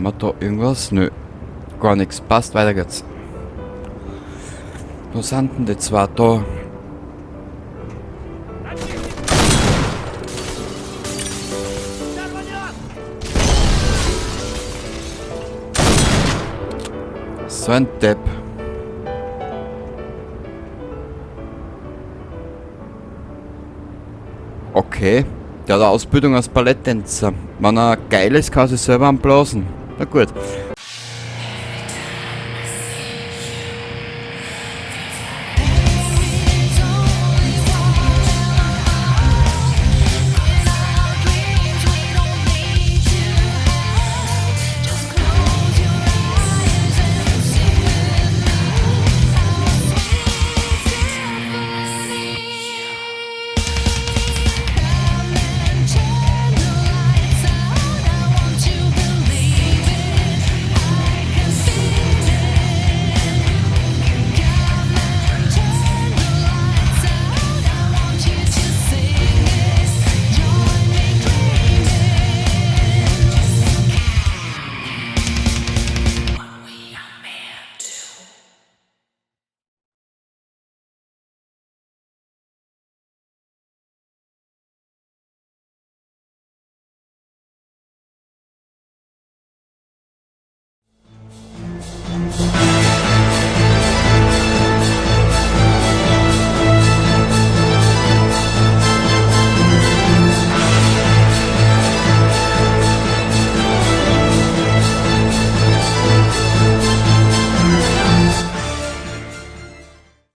Haben wir da irgendwas? Nö. Gar nichts. Passt, weiter geht's. Wo sind denn die zwei da? So ein Depp. Okay. Der hat eine Ausbildung als Balletttänzer. Wenn er geil ist, kann er sich selber anblasen. Na gut.